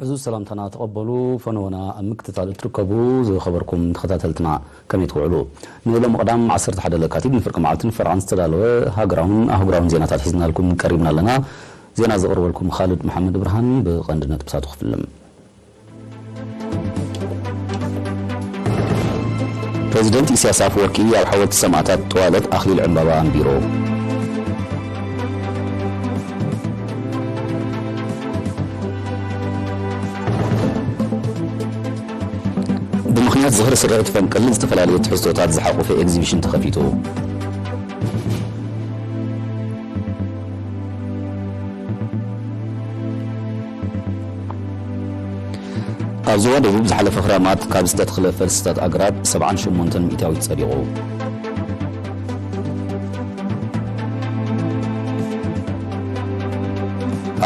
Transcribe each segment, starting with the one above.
ዕዙዝ ሰላምታና ተቐበሉ። ፈነወና ኣብ ምክትታል እትርከቡ ዝኸበርኩም ተኸታተልትና፣ ከመይ ትውዕሉ? ንሎሚ ቀዳም ዓሰርተ ሓደ ለካቲት ንፍርቂ መዓልትን ፈርቓን ዝተዳለወ ሃገራውን ኣህጉራውን ዜናታት ሒዝናልኩም ቀሪብና ኣለና። ዜና ዘቕርበልኩም ኻልድ መሓመድ ብርሃን። ብቐንዲ ነጥብታቱ ክፍልም። ፕሬዚደንት ኢሳያስ ኣፈወርቂ ኣብ ሓወልቲ ሰማእታት ጠዋለት ኣኽሊል ዕምባባ ኣንቢሩ። ብምኽንያት ዝኽሪ ስርሒት ፈንቅል ዝተፈላለዩ ትሕዝቶታት ዝሓቖፈ ኤግዚቢሽን ተኸፊቱ። ኣብ ዞባ ደቡብ ዝሓለፈ ክራማት ካብ ዝተተኽለ ፈልስታት ኣግራብ ሰብዓን ሸሞንተን ሚእታዊት ጸዲቑ።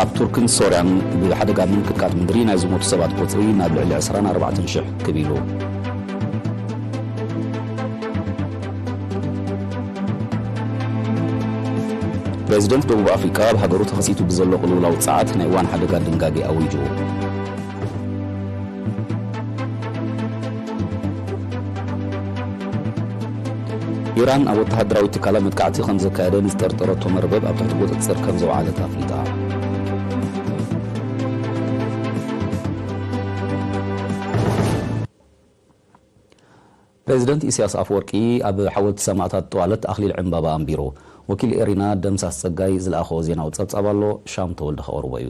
ኣብ ቱርክን ሶርያን ብሓደጋ ምንቅጥቃጥ ምድሪ ናይ ዝሞቱ ሰባት ቁጽሪ ናብ ልዕሊ ዕስራን ኣርባዕተን ሽሕ ክብ ኢሉ። ፕሬዚደንት ደቡብ ኣፍሪቃ ኣብ ሃገሩ ተኸሲቱ ብዘሎ ቅልውላው ጸዓት ናይ እዋን ሓደጋ ድንጋጌ ኣዊጁ። ኢራን ኣብ ወተሃደራዊ ትካላ መጥቃዕቲ ከም ዘካየደ ንዝጠርጠረቶ መርበብ ኣብ ትሕቲ ቁጽጽር ከም ዘውዓለት ኣፍሊጣ። ፕሬዚደንት ኢሳያስ ኣፈወርቂ ኣብ ሓወልቲ ሰማእታት ጠዋለት ኣኽሊል ዕምባባ ኣንቢሩ። ወኪል ኤሪና ደምሳስ ጸጋይ ዝለኣኾ ዜናዊ ጸብጻብ ኣሎ፣ ሻም ተወልደ ከቕርቦ እዩ።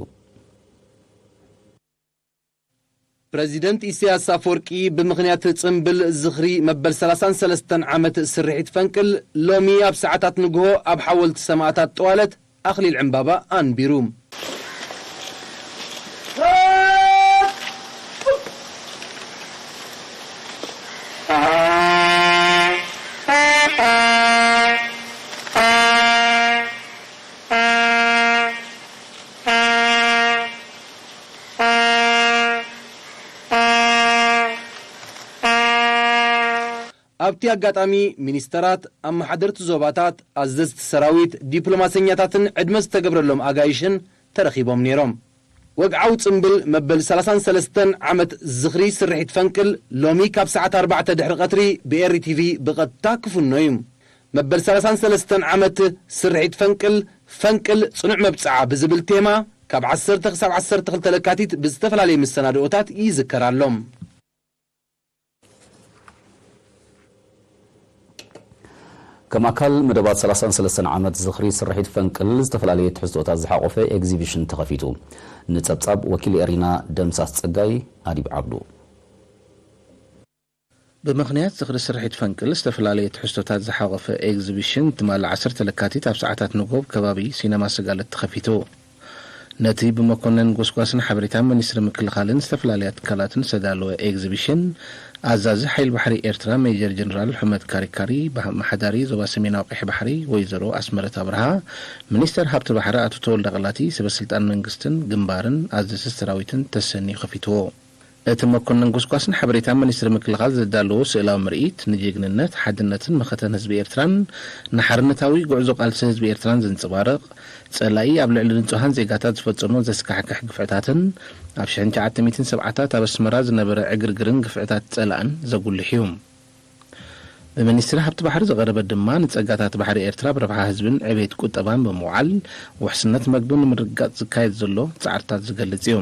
ፕረዚደንት ኢሳያስ ኣፈወርቂ ብምኽንያት ጽምብል ዝኽሪ መበል ሰላሳን ሰለስተን ዓመት ስርሒት ፈንቅል ሎሚ ኣብ ሰዓታት ንግሆ ኣብ ሓወልቲ ሰማእታት ጠዋለት ኣኽሊል ዕምባባ ኣንቢሩ። ኣብቲ ኣጋጣሚ ሚኒስተራት፣ ኣመሓደርቲ ዞባታት፣ ኣዘዝቲ ሰራዊት፣ ዲፕሎማሰኛታትን ዕድመ ዝተገብረሎም ኣጋይሽን ተረኺቦም ነይሮም። ወግዓዊ ጽምብል መበል ሰላሳን ሰለስተን ዓመት ዝኽሪ ስርሒት ፈንቅል ሎሚ ካብ ሰዓት ኣርባዕተ ድሕሪ ቀትሪ ብኤሪ ቲቪ ብቐጥታ ክፍኖ እዩ። መበል ሰላሳን ሰለስተን ዓመት ስርሒት ፈንቅል፣ ፈንቅል ጽኑዕ መብጽዓ ብዝብል ቴማ ካብ ዓሰርተ ክሳብ ዓሰርተ ክልተ ለካቲት ብዝተፈላለየ መሰናድኦታት ይዝከር ኣሎ። ከም ኣካል መደባት ሰላሳን ሰለስተን ዓመት ዝኽሪ ስርሒት ፈንቅል ዝተፈላለየ ትሕዝቶታት ዝሓቖፈ ኤግዚቢሽን ተኸፊቱ። ንጸብጻብ ወኪል ኤሪና ደምሳስ ጸጋይ፣ ኣዲብ ዓብዱ። ብምኽንያት ዝኽሪ ስርሒት ፈንቅል ዝተፈላለየ ትሕዝቶታት ዝሓቖፈ ኤግዚቢሽን ትማሊ ዓሰርተ ለካቲት ኣብ ሰዓታት ንጎብ ከባቢ ሲነማ ስጋለት ተኸፊቱ። ነቲ ብመኮነን ጎስጓስን ሓበሬታን ሚኒስትሪ ምክልኻልን ዝተፈላለያ ትካላትን ዝተዳለወ ኤግዚቢሽን፣ ኣዛዚ ሓይሊ ባሕሪ ኤርትራ ሜጀር ጀነራል ሑመድ ካሪካሪ፣ ኣመሓዳሪ ዞባ ሰሜናዊ ቀይሕ ባሕሪ ወይዘሮ ኣስመረት ኣብርሃ፣ ሚኒስተር ሃብቲ ባሕሪ ኣቶ ተወልደ ቀላቲ፣ ሰበ ስልጣን መንግስትን ግንባርን ኣዘዝቲ ሰራዊትን ተሰንዩ ከፊትዎ። እቲ መኮነን ጎስጓስን ሓበሬታን ሚኒስትሪ ምክልኻል ዘዳለዎ ስእላዊ ምርኢት፣ ንጅግንነት፣ ሓድነትን መኸተን ህዝቢ ኤርትራን ንሓርነታዊ ጉዕዞ ቃልሲ ህዝቢ ኤርትራን ዘንጸባርቕ፣ ጸላኢ ኣብ ልዕሊ ንጹሃን ዜጋታት ዝፈጸሞ ዘስካሕክሕ ግፍዕታትን ኣብ ሽሕን ትሽዓተ ሚእትን ሰብዓታት ኣብ ኣስመራ ዝነበረ ዕግርግርን ግፍዕታት ጸላእን ዘጉልሕ እዩ። ብሚኒስትሪ ሃብቲ ባሕሪ ዝቐረበ ድማ፣ ንጸጋታት ባሕሪ ኤርትራ ኣብ ረብሓ ህዝብን ዕቤት ቁጠባን ብምውዓል፣ ውሕስነት መግቢ ንምርግጋጽ ዝካየድ ዘሎ ጻዕርታት ዝገልጽ እዩ።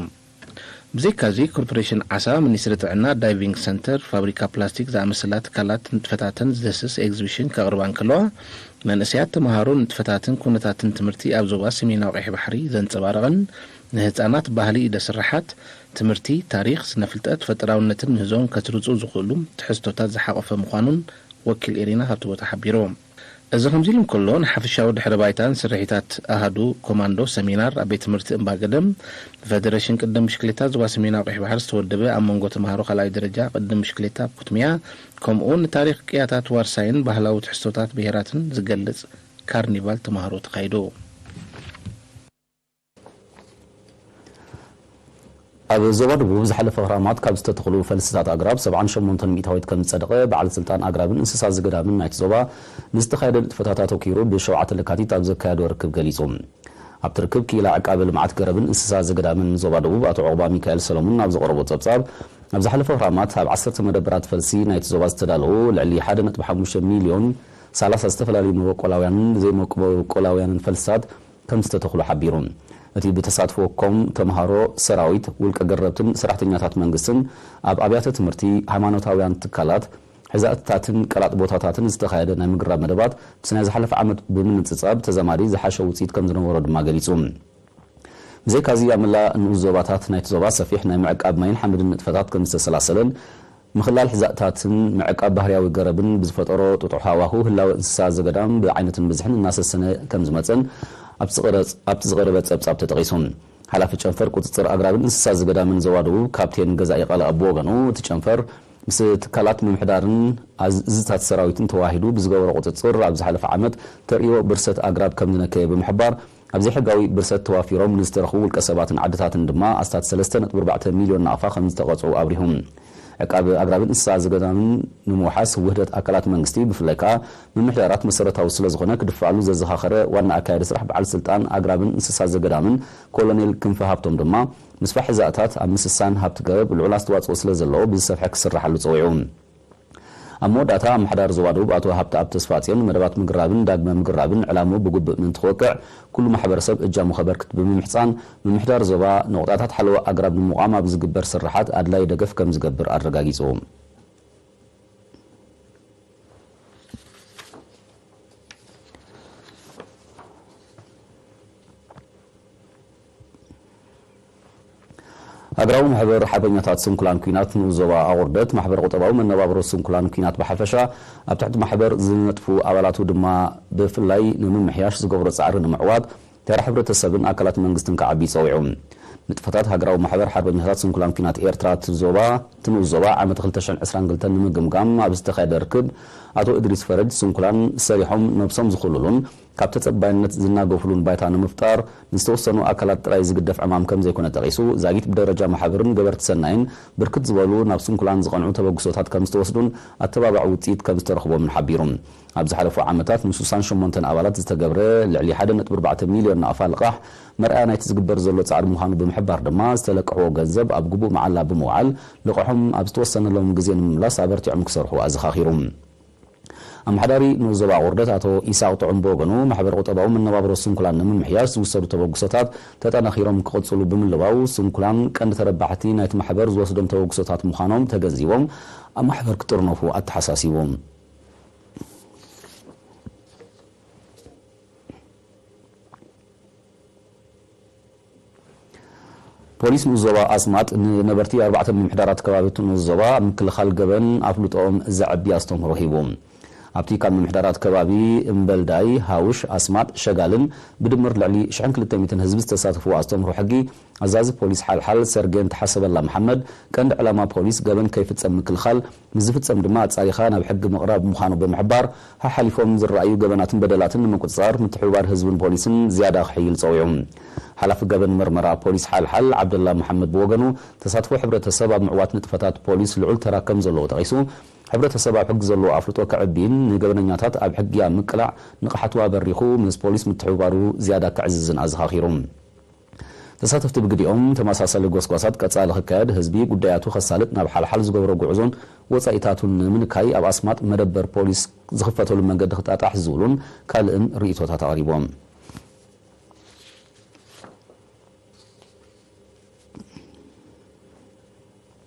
ብዘይካዚ፣ ኮርፖሬሽን ዓሳ፣ ሚኒስትሪ ጥዕና፣ ዳይቪንግ ሰንተር፣ ፋብሪካ ፕላስቲክ ዝኣመሰላ ትካላት ንጥፈታተን ዝድህስስ ኤግዚቢሽን ከቕርባ እንከለዋ፣ መንእሰያት ተምሃሮ ንጥፈታትን ኩነታትን ትምህርቲ ኣብ ዞባ ሰሜናዊ ቀይሕ ባሕሪ ዘንጸባርቕን ንህጻናት ባህሊ ኢደ ስርሓት፣ ትምህርቲ፣ ታሪኽ፣ ስነ ፍልጠት፣ ፈጠራውነትን ምህዞን ከስርጹ ዝኽእሉ ትሕዝቶታት ዝሓቖፈ ምዃኑን ወኪል ኤሪና ካብቲ ቦታ ሓቢሩ። እዚ ከምዚ ኢሉ እንከሎ፣ ንሓፈሻዊ ድሕረ ባይታን ስርሒታት ኣሃዱ ኮማንዶ ሰሚናር ኣብ ቤት ትምህርቲ እምባገደም ብፈደረሽን ቅድድም ብሽክሌታ ዞባ ሰሜናዊ ቀይሕ ባሕሪ ዝተወደበ ኣብ መንጎ ተምሃሮ ካልኣይ ደረጃ ቅድድም ብሽክሌታ ኣብ ኩትሚያ፣ ከምኡ ንታሪኽ ቅያታት ዋርሳይን ባህላዊ ትሕዝቶታት ብሄራትን ዝገልጽ ካርኒቫል ተምሃሮ ተኻይዱ። ኣብ ዞባ ደቡብ ዝሓለፈ ክራማት ካብ ዝተተኽሉ ፈልስታት ኣግራብ ሰብዓን ሸሞንተን ሚእታዊት ከም ዝጸደቐ በዓል ስልጣን ኣግራብን እንስሳ ዘገዳምን ናይቲ ዞባ ንዝተኻየደ ንጥፈታት ኣተኲሩ ብሸውዓተ ለካቲት ኣብ ዘካየዶ ርክብ ገሊጹ። ኣብቲ ርክብ ክኢላ ዕቃበ ልምዓት ገረብን እንስሳ ዘገዳምን ዞባ ደቡብ ኣቶ ዑቕባ ሚካኤል ሰሎሙን ኣብ ዘቕረቦ ጸብጻብ፣ ኣብ ዝሓለፈ ክራማት ኣብ ዓሰርተ መደበራት ፈልሲ ናይቲ ዞባ ዝተዳለዉ ልዕሊ ሓደ ነጥቢ ሓሙሽተ ሚልዮን ሰላሳ ዝተፈላለዩ መበቆላውያንን ዘይመበቆላውያንን ፈልስታት ከም ዝተተኽሉ ሓቢሩ። እቲ ብተሳትፎ ኮም ተምሃሮ፣ ሰራዊት፣ ውልቀ ገረብትን ሰራሕተኛታት መንግስትን ኣብ ኣብያተ ትምህርቲ፣ ሃይማኖታውያን ትካላት፣ ሕዛእትታትን ቀላጥ ቦታታትን ዝተኻየደ ናይ ምግራብ መደባት ምስ ናይ ዝሓለፈ ዓመት ብምንጽጻብ ተዛማዲ ዝሓሸ ውጽኢት ከም ዝነበሮ ድማ ገሊጹ። ብዘይካዚ ኣብ መላእ ንኡስ ዞባታት ናይቲ ዞባ ሰፊሕ ናይ ምዕቃብ ማይን ሓመድን ንጥፈታት ከም ዝተሰላሰለን ምኽላል ሕዛእትታትን ምዕቃብ ባህርያዊ ገረብን ብዝፈጠሮ ጥጡሕ ሃዋሁ ህላወ እንስሳ ዘገዳም ብዓይነትን ብዝሕን እናሰሰነ ከም ዝመጸን ኣብቲ ዝቐረ-፣ ኣብቲ ዝቐረበ ጸብጻብ ተጠቒሱ። ሓላፊ ጨንፈር ቁጽጽር ኣግራብን እንስሳ ዘገዳምን ዞባ ደቡብ ካፕቴን ገዛኢ ቃልኣብ ብወገኑ፣ እቲ ጨንፈር ምስ ትካላት ምምሕዳርን ኣዝ-፣ እዝታት ሰራዊትን ተዋሂዱ ብዝገበሮ ቁጽጽር ኣብ ዝሓለፈ ዓመት ተርእዮ ብርሰት ኣግራብ ከም ዝነከየ ብምሕባር፣ ኣብ ዘይሕጋዊ ብርሰት ተዋፊሮም ንዝተረኽቡ ውልቀ ሰባትን ዓድታትን ድማ ኣስታት ሰለስተ ነጥቢ ኣርባዕተ ሚልዮን ናቕፋ ከም ዝተቐጽዑ ኣብሪሁ። ዕቃብ ኣግራብን እንስሳ ዘገዳምን ንምውሓስ ውህደት ኣካላት መንግስቲ ብፍላይ ከኣ ምምሕዳራት መሰረታዊ ስለ ዝኾነ ክድፍኣሉ ዘዘኻኸረ ዋና ኣካያዲ ስራሕ በዓል ስልጣን ኣግራብን እንስሳ ዘገዳምን ኮሎኔል ክንፈ ሃብቶም ድማ፣ ምስፋሕ ሕዛእታት ኣብ ምስሳን ሃብቲ ገረብ ልዑል ኣስተዋጽኦ ስለ ዘለዎ ብዝሰፍሐ ክስራሓሉ ጸዊዑ። ኣብ መወዳእታ ኣመሓዳሪ ዞባ ደቡብ ኣቶ ሃብተኣብ ተስፋጽዮን መደባት ምግራብን ዳግመ ምግራብን ዕላምኡ ብግቡእ ምእንቲ ክወቅዕ ኩሉ ማሕበረሰብ እጃሙ ከበርክት ብምምሕጻን፣ ምምሕዳር ዞባ ነቑጣታት ሓለዋ ኣግራብ ንምቋም ኣብ ዝግበር ስርሓት ኣድላዪ ደገፍ ከም ዝገብር ኣረጋጊጹ። ሃገራዊ ማሕበር ሓርበኛታት ስንኩላን ኲናት ንኡስ ዞባ ኣቑርደት፣ ማሕበር ቁጠባዊ መነባብሮ ስንኩላን ኲናት ብሓፈሻ፣ ኣብ ትሕቲ ማሕበር ዝነጥፉ ኣባላቱ ድማ ብፍላይ ንምምሕያሽ ዝገብሮ ጻዕሪ ንምዕዋት ተራ ሕብረተሰብን ኣካላት መንግስትን ክዓቢ ጸዊዑ። ንጥፈታት ሃገራዊ ማሕበር ሓርበኛታት ስንኩላን ኲናት ኤርትራ እቲ ዞባ፣ እቲ ንኡስ ዞባ ዓመት ክልተ ሽሕን ዕስራን ክልተን ንምግምጋም ኣብ ዝተኻየደ ርክብ፣ ኣቶ እድሪስ ፈረጅ፣ ስንኩላን ሰሪሖም ነብሶም ዝኹልሉን ካብ ተጸባይነት ዝናገፉሉን ባይታ ንምፍጣር ንዝተወሰኑ ኣካላት ጥራይ ዝግደፍ ዕማም ከም ዘይኮነ ጠቒሱ፣ ዛጊት ብደረጃ ማሕበርን ገበርቲ ሰናይን ብርክት ዝበሉ ናብ ስንኩላን ዝቐንዑ ተበግሶታት ከም ዝተወስዱን ኣተባባዒ ውጽኢት ከም ዝተረኽቦምን ሓቢሩ። ኣብ ዝሓለፉ ዓመታት ን ሱሳን ሸሞንተን ኣባላት ዝተገብረ ልዕሊ ሓደ ነጥቢ ኣርባዕተ ሚልዮን ናቕፋ ልቓሕ መርኣያ ናይቲ ዝግበር ዘሎ ጻዕሪ ምዃኑ ብምሕባር ድማ፣ ዝተለቅሕዎ ገንዘብ ኣብ ግቡእ መዓላ ብምውዓል፣ ልቓሖም ኣብ ዝተወሰነሎም ግዜ ንምምላስ ኣበርቲዖም ክሰርሑ ኣዘኻኺሩ። ኣመሓዳሪ ንኡስ ዞባ ቁርደት ኣቶ ኢሳቕ ጥዑም ብወገኑ፣ ማሕበር ቁጠባዊ መነባብሮ ስንኩላን ንምምሕያሽ ዝውሰዱ ተበግሶታት ተጠናኺሮም ክቕጽሉ ብምልባው፣ ስንኩላን ቀንዲ ተረባሕቲ ናይቲ ማሕበር ዝወስዶም ተበግሶታት ምዃኖም ተገንዚቦም፣ ኣብ ማሕበር ክጥርነፉ ኣተሓሳሲቡ። ፖሊስ ንኡስ ዞባ ኣስማጥ ንነበርቲ ኣርባዕተ ምምሕዳራት ከባቢ እቲ ንኡስ ዞባ ኣብ ምክልኻል ገበን ኣፍልጦኦም ዘዕቢ ኣስተምህሮ ሂቡ። ኣብቲ ካብ ምምሕዳራት ከባቢ እምበልዳይ፣ ሃውሽ፣ ኣስማጥ፣ ሸጋልን ብድምር ልዕሊ ሽሕን ክልተ ሚእትን ህዝቢ ዝተሳተፍዎ ኣስተምህሮ ሕጊ፣ ኣዛዚ ፖሊስ ሓልሓል ሰርጌን ተሓሰበላ መሓመድ፣ ቀንዲ ዕላማ ፖሊስ ገበን ከይፍጸም ምክልኻል፣ ምስ ዝፍጸም ድማ ኣጻሪኻ ናብ ሕጊ ምቕራብ ምዃኑ ብምሕባር፣ ሓሓሊፎም ዝረኣዩ ገበናትን በደላትን ንምቁጽጻር ምትሕብባር ህዝብን ፖሊስን ዝያዳ ክሕይል ጸዊዑ። ሓላፊ ገበን መርመራ ፖሊስ ሓልሓል ዓብደላ መሓመድ ብወገኑ፣ ተሳትፎ ሕብረተሰብ ኣብ ምዕዋት ንጥፈታት ፖሊስ ልዑል ተራ ከም ዘለዎ ጠቒሱ፣ ሕብረተሰብ ኣብ ሕጊ ዘለዎ ኣፍልጦ ከዕቢን ንገበነኛታት ኣብ ሕጊ ኣብ ምቅላዕ ንቕሓቱ ኣበሪኹ ምስ ፖሊስ ምትሕብባሩ ዝያዳ ከዕዝዝን ኣዘኻኺሩ። ተሳተፍቲ ብግዲኦም፣ ተመሳሳሊ ጎስጓሳት ቀጻሊ ክካየድ፣ ህዝቢ ጉዳያቱ ከሳልጥ ናብ ሓልሓል ዝገብሮ ጉዕዞን ወጻኢታቱን ንምንካይ ኣብ ኣስማጥ መደበር ፖሊስ ዝኽፈተሉ መንገዲ ክጣጣሕ ዝብሉን ካልእን ርእይቶታት ኣቕሪቦም።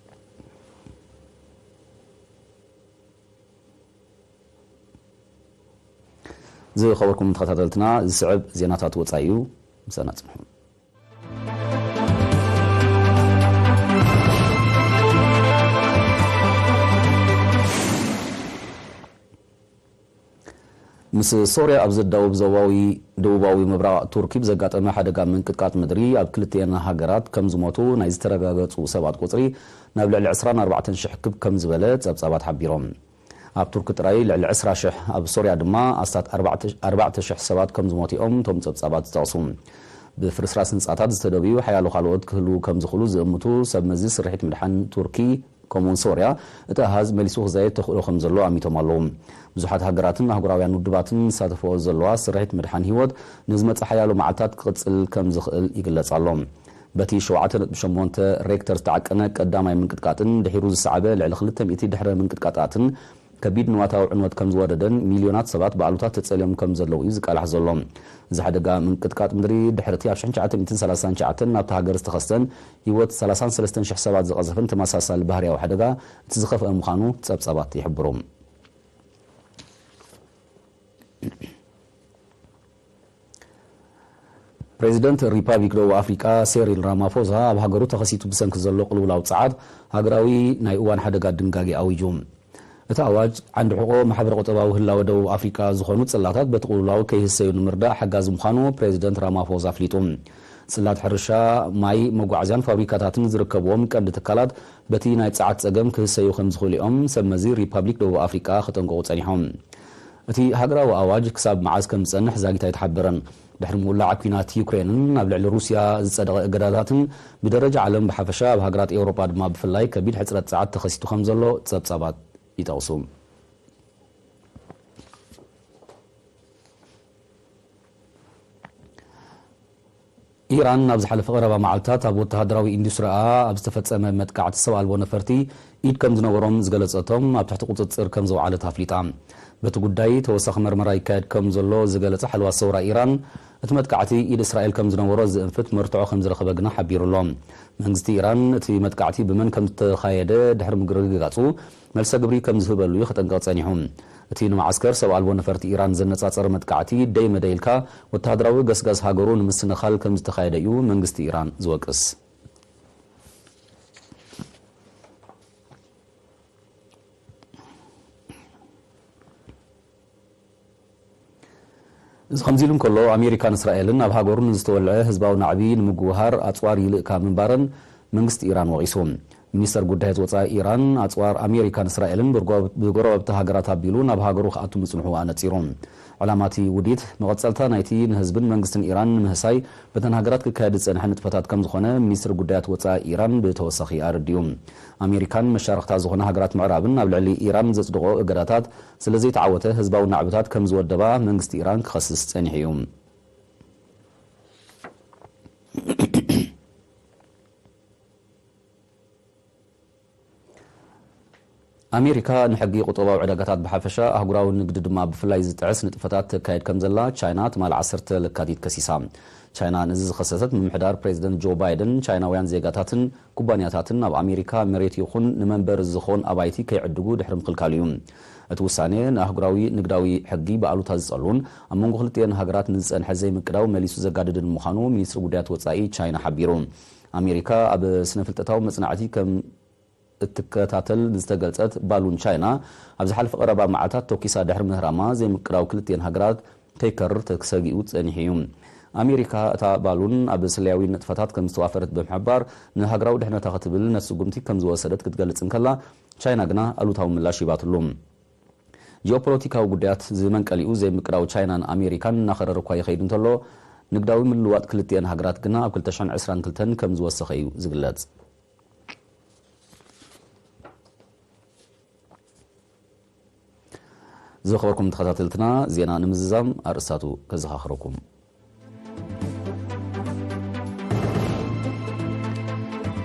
ዝኸበርኩም ተኸታተልትና፣ ዝስዕብ ዜናታት ወጻኢ እዩ። ምሳና ጽንሑ። ምስ ሶርያ ኣብ ዘዳውብ ዞባዊ ደቡባዊ ምብራቕ ቱርኪ ብዘጋጠመ ሓደጋ ምንቅጥቃጥ ምድሪ ኣብ ክልቲኤን ሃገራት ከም ዝሞቱ ናይ ዝተረጋገጹ ሰባት ቁጽሪ ናብ ልዕሊ ዕስራን ኣርባዕተን ሽሕ ክብ ከም ዝበለ ጸብጻባት ሓቢሮም። ኣብ ቱርኪ ጥራይ ልዕሊ ዕስራ ሽሕ፣ ኣብ ሶርያ ድማ ኣስታት ኣርባዕተ ሽሕ ሰባት ከም ዝሞቱ እዮም እቶም ጸብጻባት ዝጠቕሱ። ብፍርስራስ ህንጻታት ዝተደብዩ ሓያሎ ካልኦት ክህልዉ ከም ዝኽእሉ ዝእምቱ ሰብ መዚ ስርሒት ምድሓን ቱርኪ ከምኡውን ሶርያ፣ እቲ ኣሃዝ መሊሱ ክዛየድ ተኽእሎ ከም ዘሎ ኣሚቶም ኣለዉ። ብዙሓት ሃገራትን ኣህጉራውያን ውድባትን ዝሳተፈኦ ዘለዋ ስርሒት ምድሓን ህይወት ንዝመጽእ ሓያሎ መዓልታት ክቕጽል ከም ዝኽእል ይግለጽ ኣሎ። በቲ ሸውዓተ ነጥቢ ሸሞንተ ሬክተር ዝተዓቀነ ቀዳማይ ምንቅጥቃጥን ድሒሩ ዝሰዓበ ልዕሊ ክልተ ሚእቲ ድሕረ ምንቅጥቃጣትን ከቢድ ንዋታዊ ዕንወት ከም ዝወረደን ሚልዮናት ሰባት ብኣሉታት ተጸልዮም ከም ዘለዉ እዩ ዝቃላሕ ዘሎ። እዚ ሓደጋ ምንቅጥቃጥ ምድሪ ድሕሪ እቲ ኣብ ሽሕን ትሽዓተ ሚእትን ሰላሳን ትሽዓተን ናብታ ሃገር ዝተኸስተን ህይወት ሰላሳን ሰለስተን ሽሕ ሰባት ዝቐዘፈን ተመሳሳሊ ባህርያዊ ሓደጋ እቲ ዝኸፍአ ምዃኑ ጸብጻባት ይሕብሩ። ፕሬዚደንት ሪፓብሊክ ደቡብ ኣፍሪቃ ሴሪል ራማፎዛ ኣብ ሃገሩ ተኸሲቱ ብሰንኪ ዘሎ ቅልውላው ጸዓት ሃገራዊ ናይ እዋን ሓደጋ ድንጋጌ ኣዊጁ። እቲ ኣዋጅ ዓንዲ ሕቖ ማሕበረ ቁጠባዊ ህላወ ደቡብ ኣፍሪቃ ዝኾኑ ጽላታት በቲ ቅልውላው ከይህሰዩ ንምርዳእ ሓጋዚ ምዃኑ ፕሬዚደንት ራማፎዛ ኣፍሊጡ። ጽላት ሕርሻ፣ ማይ፣ መጓዓዝያን ፋብሪካታትን ዝርከብዎም ቀንዲ ትካላት በቲ ናይ ጸዓት ጸገም ክህሰዩ ከም ዝኽእሉ እዮም ሰብ መዚ ሪፓብሊክ ደቡብ ኣፍሪቃ ከጠንቅቑ ጸኒሖም። እቲ ሃገራዊ ኣዋጅ ክሳብ መዓዝ ከም ዝጸንሕ ዛጊት ኣይተሓበረን። ድሕሪ ምውላዕ ኲናት ዩክሬንን ኣብ ልዕሊ ሩስያ ዝጸደቐ እገዳታትን ብደረጃ ዓለም ብሓፈሻ ኣብ ሃገራት ኤውሮጳ ድማ ብፍላይ ከቢድ ሕጽረት ጸዓት ተኸሲቱ ከም ዘሎ ጸብጻባት ይጠቕሱ። ኢራን ኣብ ዝሓለፈ ቀረባ መዓልታት ኣብ ወተሃደራዊ ኢንዱስትሪኣ ኣብ ዝተፈጸመ መጥቃዕቲ ሰብ ኣልቦ ነፈርቲ ኢድ ከም ዝነበሮም ዝገለጸቶም ኣብ ትሕቲ ቁጽጽር ከም ዘውዓለት ኣፍሊጣ። በቲ ጉዳይ ተወሳኺ መርመራ ይካየድ ከም ዘሎ ዝገለጸ ሓለዋ ሰውራ ኢራን፣ እቲ መጥቃዕቲ ኢድ እስራኤል ከም ዝነበሮ ዝእንፍት መርትዖ ከም ዝረኸበ ግና ሓቢሩ ኣሎ። መንግስቲ ኢራን እቲ መጥቃዕቲ ብመን ከም ዝተኻየደ ድሕሪ ምግርግጋጹ፣ መልሰ ግብሪ ከም ዝህበሉ እዩ ከጠንቅቕ ጸኒሑ። እቲ ንመዓስከር ሰብ ኣልቦ ነፈርቲ ኢራን ዘነጻጸረ መጥቃዕቲ ደይ መደይ ኢልካ ወተሃደራዊ ገስጋስ ሃገሩ ንምስንኻል ከም ዝተኻየደ እዩ መንግስቲ ኢራን ዝወቅስ። እዚ ከምዚ ኢሉ እንከሎ፣ ኣሜሪካን እስራኤልን ኣብ ሃገሩ ንዝተወልዐ ህዝባዊ ናዕቢ ንምጉብሃር ኣጽዋር ይልእካ ምንባረን መንግስቲ ኢራን ወቒሱ። ሚኒስተር ጉዳያት ወጻኢ ኢራን፣ ኣጽዋር ኣሜሪካን እስራኤልን ብርጎ-፣ ብጎረባብቲ ሃገራት ኣቢሉ ናብ ሃገሩ ክኣቱ ምጽንሑ ኣነጺሩ። ዕላማ እቲ ውዲት፣ መቐጸልታ ናይቲ ንህዝብን መንግስትን ኢራን ንምህሳይ በተን ሃገራት ክካየድ ዝጸንሐ ንጥፈታት ከም ዝኾነ ሚኒስትሪ ጉዳያት ወጻኢ ኢራን ብተወሳኺ ኣረዲኡ። ኣሜሪካን መሻርኽታ ዝኾነ ሃገራት ምዕራብን ኣብ ልዕሊ ኢራን ዘጽድቖ እገዳታት ስለ ዘይተዓወተ ህዝባዊ ናዕብታት ከም ዝወደባ መንግስቲ ኢራን ክኸስስ ጸኒሑ እዩ። ኣሜሪካ ንሕጊ ቁጠባዊ ዕዳጋታት ብሓፈሻ ኣህጉራዊ ንግዲ ድማ ብፍላይ ዝጥዕስ ንጥፈታት ተካይድ ከም ዘላ ቻይና ትማሊ ዓሰርተ ለካቲት ከሲሳ። ቻይና ነዚ ዝኸሰሰት ምምሕዳር ፕሬዚደንት ጆ ባይደን ቻይናውያን ዜጋታትን ኩባንያታትን ናብ ኣሜሪካ መሬት ይኹን ንመንበሪ ዝኾን ኣባይቲ ከይዕድጉ ድሕሪ ምኽልካሉ እዩ። እቲ ውሳኔ ንኣህጉራዊ ንግዳዊ ሕጊ ብኣሉታ ዝጸሉን ኣብ መንጎ ክልቲኤን ሃገራት ንዝጸንሐ ዘይምቅዳው መሊሱ ዘጋድድን ምዃኑ ሚኒስትሪ ጉዳያት ወጻኢ ቻይና ሓቢሩ። ኣሜሪካ ኣብ ስነ ፍልጠታዊ መጽናዕቲ ከም እትከታተል ዝተገልጸት ባሉን ቻይና፣ ኣብ ዝሓለፈ ቀረባ መዓልታት ተኩሳ ድሕሪ ምህራማ ዘይምቅዳው ክልቲኤን ሃገራት ከይከርር ተሰጊኡ ጸኒሑ እዩ። ኣሜሪካ እታ ባሉን ኣብ ስለያዊ ንጥፈታት ከም ዝተዋፈረት ብምሕባር፣ ንሃገራዊ ድሕነታ ክትብል ነቲ ስጉምቲ ከም ዝወሰደት ክትገልጽ እንከላ፣ ቻይና ግና ኣሉታዊ ምላሽ ሂባትሉ። ጂኦፖለቲካዊ ጉዳያት ዝመንቀሊኡ ዘይምቅዳው ቻይናን ኣሜሪካን እናኸረረ እኳ ይኸይድ እንተሎ፣ ንግዳዊ ምልውዋጥ ክልቲኤን ሃገራት ግና ኣብ ክልተ ሽሕን ዕስራን ክልተን ከም ዝወሰኸ እዩ ዝግለጽ። ዝኸበርኩም ተኸታተልትና፣ ዜና ንምዝዛም ኣርእስታቱ ከዘኻኽረኩም።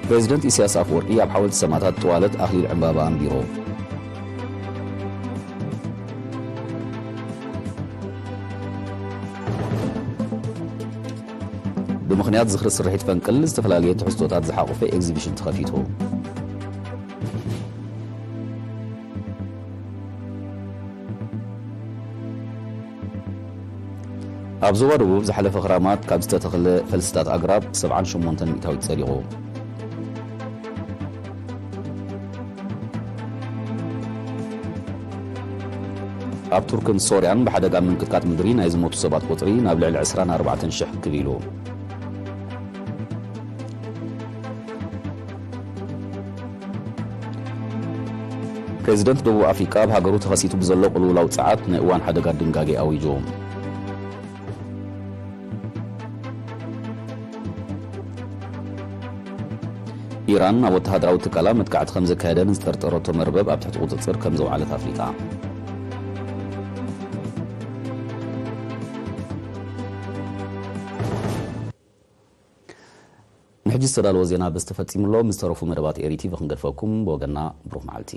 ፕሬዚደንት ኢሳያስ ኣፈወርቂ ኣብ ሓወልቲ ሰማእታት ጥዋለት ኣኽሊል ዕምባባ ኣንቢሩ። ብምኽንያት ዝኽሪ ስርሒት ፈንቅል ዝተፈላለየ ትሕዝቶታት ዝሓቖፈ ኤግዚቢሽን ተኸፊቱ። ኣብ ዞባ ደቡብ ዝሓለፈ ክራማት ካብ ዝተተኽለ ፈልስታት ኣግራብ ሰብዓን ሸሞንተን ሚእታዊት ጸዲቑ። ኣብ ቱርክን ሶርያን ብሓደጋ ምንቅጥቃጥ ምድሪ ናይ ዝሞቱ ሰባት ቁጽሪ ናብ ልዕሊ ዕስራን ኣርባዕተን ሽሕ ክብ ኢሉ። ፕሬዚደንት ደቡብ ኣፍሪቃ ኣብ ሃገሩ ተኸሲቱ ብዘሎ ቅልውላው ጸዓት ናይ እዋን ሓደጋ ድንጋጌ ኣዊጁ። ኢራን ኣብ ወተሃደራዊ ትካላ መጥቃዕቲ ከም ዘካየደ ንዝጠርጠረቶ መርበብ ኣብ ትሕቲ ቁጽጽር ከም ዘውዓለት ኣፍሊጣ። ንሕጂ ዝተዳለወ ዜና በዚ ተፈጺሙ ኣሎ። ምስ ተረፉ መደባት ኤሪ ቲቪ ክንገድፈኩም። ብወገና ብሩኽ መዓልቲ።